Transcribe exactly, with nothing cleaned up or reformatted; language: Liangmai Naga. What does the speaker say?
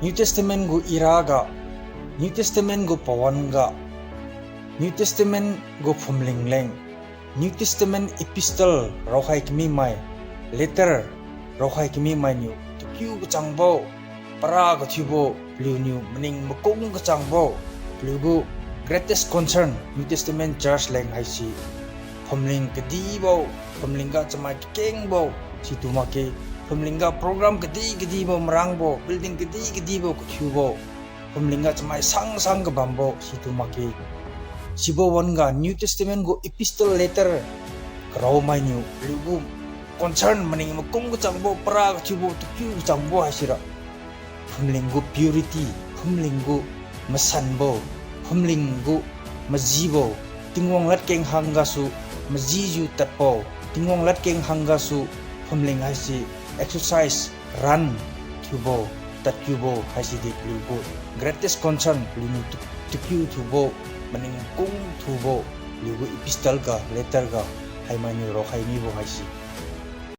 New Testament gu ira ga, New Testament gu pawan ga, New Testament gu phumling leng, New Testament epistle raokhai kamimai, letter raokhai kamimai niu takiu kachangbo, para kathiubo, paliuniu maning makung kachangbo, paliugu greatest concern New Testament church leng haise phumling kadibo, phumling ga chamai kakengbo situ makge, phumling ga program kadi kadibo marangbo, building kadi kadibo kathiubo, phumling ga chamai sang sang kabambo situ makge. Sibo wan-ga New Testament gu epistle letter karaomainiu paliugu concern maning makung kachangbo, para kathiubo, takiu kachangbo haisira phumling gu purity, phumling gu masanbo, phumling gu majibo, Tingwang ladkeng hanggasu majijiu tadbo, Tingwang ladkeng hanggasu phumling haise exercise, run thiubo, tadkiubo haisidi paliugu greatest concern, paliuniu tu-, takiu thubo, maning kung thubo, paliugu epistle ga, letter ga haimainiu raokhai mibo haise.